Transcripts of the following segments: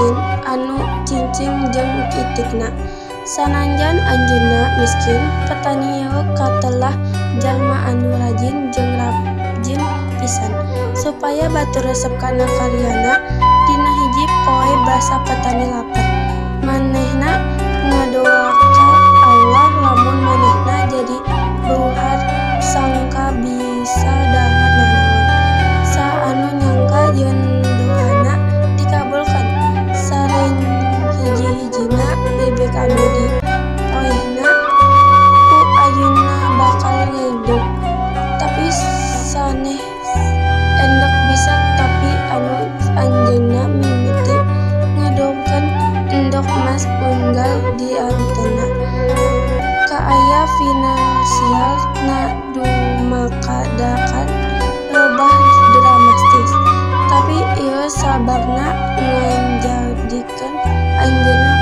miskin anu cicing jeung itikna. Sanajan anjeunna miskin, petani ieu katelah jalma anu rajin jeung rajin pisan supaya batur resep kana karyana. Dina hiji poe basa petani laper. Manehna ngadoa ka Allah lamun manehna jadi beunghar sangka bisa dahar nanaon. Saha anu nyangka yen doana dikabulkeun. Sareng hiji-hijina bebek anu dipoehna ku anjeunna bakal ngedog. Tapi sanes endog biasa tapi anu anjeunna mimiti ngedogkeun endog emas unggal dintenna. Kaayaan finansial na dumakadakan robah drastis. Tapi ieu sababna ngajadikeun anjeunna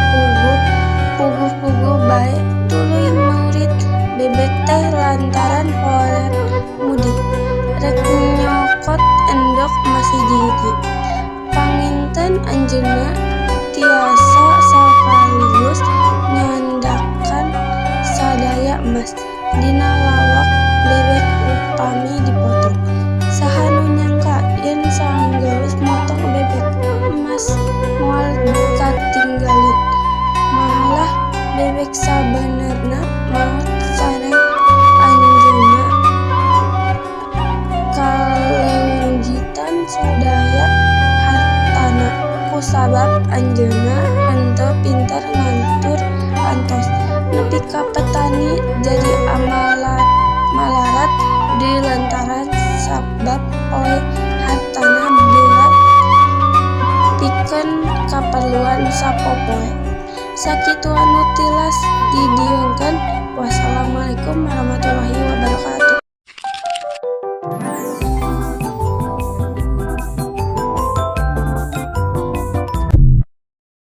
puguh-puguh bae tuluy meurit bebek teh lantaran hoream mudik. Rek nyokot endog emas hiji-hiji. Panginten anjeunna tiasa sakaligus nyandakan sadaya emas dina lawak bebek upami dipotong. Saha nu nyangka yen sanggeus motong bebek emas moal katinggalin. Malah bebek sabenerna maot sareng anjeunna kaleunggitan sadaya hartana kusabab anjeunna henteu pinter ngatur artos. Nepi ka petani jadi malarat deui lantaran sabab poe hartana beak pikeun kaperluan sapopoe. Sakitu anu tilas didiengkeun. Wassalamualaikum warahmatullahi wabarakatuh.